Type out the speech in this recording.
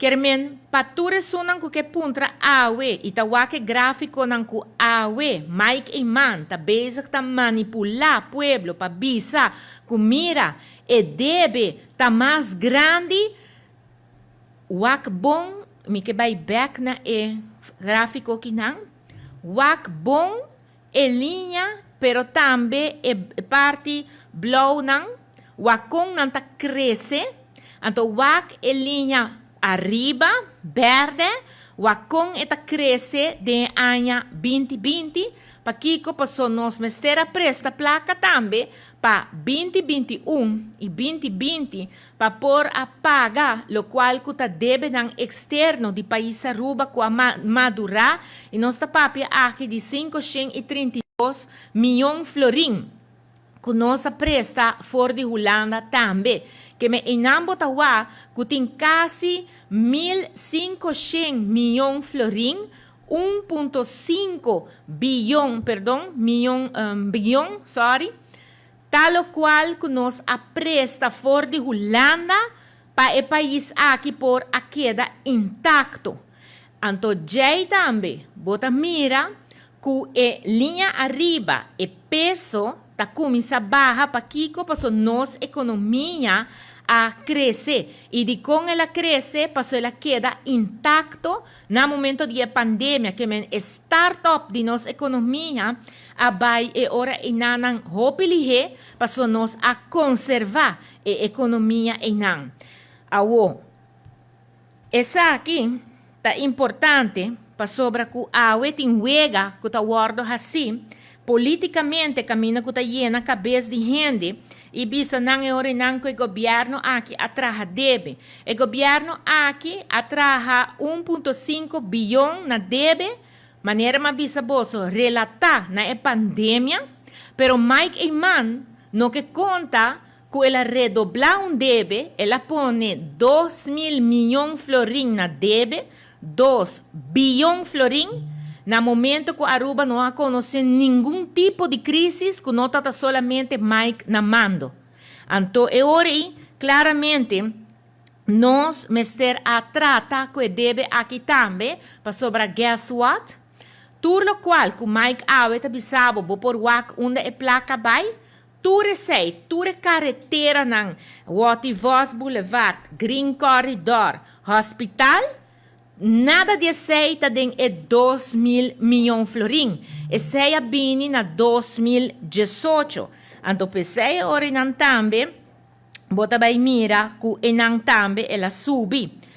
Ke men, pa tur esunnan ku ke puntra awe i ta wak e grafikonan ku awe Mike Eman ta bezig ta manipulá pueblo pa bisa ku mira e debe ta mas grandi, wak bon, mi ke bai bèk na e grafiko kinan, wak bon e liña pero tambe e parti blou nan, wak kon nan ta krese, anto wak e liña ariba, bèrdè, wak kon e ta krese den aña 2020. Pakiko? Paso nos mester a presta plaka tambe pa 2021 i 2020 pa por a paga lokual ku ta debenan eksterno di pais Aruba ku a madurá, i nos ta papia aki di 532 mion florin ku nos a presta for di Hulanda tambe. Ke men einan bo ta wak ku tin kasi 1500 mion florin, 1.5 bion, perdon, mion, bion, sorry, ta lokual ku nos a presta for di Hulanda pa e pais aki por a keda intakto. Anto djei tambe, bo ta mira ku e liña ariba, e peso, ta kuminsá baha. Pakiko? Paso nos ekonomia a krese. I dikon el a krese? Paso el a keda intakto na momento di pandemia, ke men start-up di nos ekonomia a bai e ora einan hopi lihé, paso nos a konservá e ekonomia einan. Awo, esaki ta importante pasobra ku awe tin wega ku ta wòrdu hasí polítikamente kaminda ku ta yena kabes di hende i bisa nan e ora nan ku e gobièrnu aki a traha debe. E gobièrnu aki a traha 1.5 bion na debe, manera m'a bisa boso, relatá na e pandemia, pero Mike Eman no ke konta ku el a redoblá un debe, el a pone 2 mil mion florin na debe, 2 bion florin, na momento ku Aruba no a konosé ningun tipo di krísis ku no tabata solamente Mike na mando. Anto, e ora klaramente nos mester a trata ku e debe aki tambe, pasobra guess what? Tur lokual ku Mike awe ta bisa bo, bo por wak unda e plaka a bai, tur esei, tur kareteranan, Watty Vos Boulevard, Green Corridor, Hospital, nada di esei ta den e 2 mil mion florin. Esei a bini na 2018. Anto p'esei ora nan tambe, bo ta bai mira ku einan tambe el a subi.